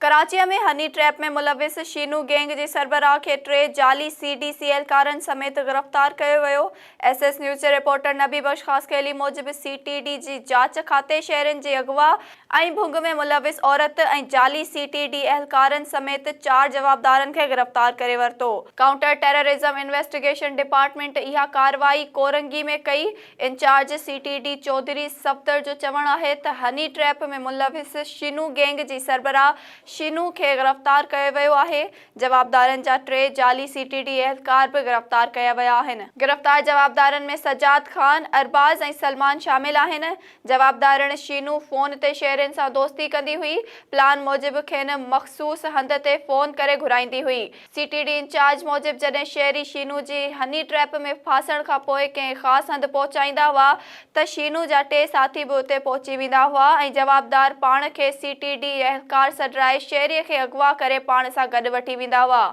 ڪراچيء ۾ هني ٽريپ ۾ ملوث شينو گينگ جي سربراهه کي ٽي جعلي سي ڊي سي اهلڪارن سميت گرفتار ڪيو ويو. ايس ايس نيوز جي رپورٽر نبي بخش خاصخيلي موجب سي ٽي ڊي جي جاچ کاتي شهرين جي اغوا ۽ ڀنگ ۾ ملوث عورت ۽ جعلي سي ٽي ڊي اهلڪارن سميت چار جوابدارن کي گرفتار ڪري ورتو. ڪائونٽر ٽيررازم انويسٽيگيشن ڊپارٽمينٽ اها ڪارروائي ڪورنگي ۾ ڪئي. Incharge C T D Chaudhry Safdar جو چوڻ آهي ته هني ٽريپ ۾ ملوث شينو گينگ جي سربراهه شينو کي گرفتار ڪيو ويو آهي، جوابدارن جا ٽي جعلي سي ٽي ڊي اهلڪار به گرفتار ڪيا ويا آهن. گرفتار جوابدارن ۾ سجاد خان، ارباز ۽ سلمان شامل آهن. جوابدارڻ شينو فون تي شهرين سان دوستي ڪندي هئي، پلان موجب کين مخصوص هنڌ تي فون ڪري گهرائيندي هئي. سي ٽي ڊي انچارج موجب جڏهن شهري شينو جي هني ٽريپ ۾ ڦاسڻ کان پوء ڪنهن خاص هنڌ پهچائيندا هئا ته شينو جا ٽي ساٿي به اتي پهچي ويندا هئا ۽ جوابدار پاڻ کي سي ٽي ڊي اهلڪار سڏرائي شهري کي اغوا ڪري پاڻ سان گڏ وٺي ويندا هئا.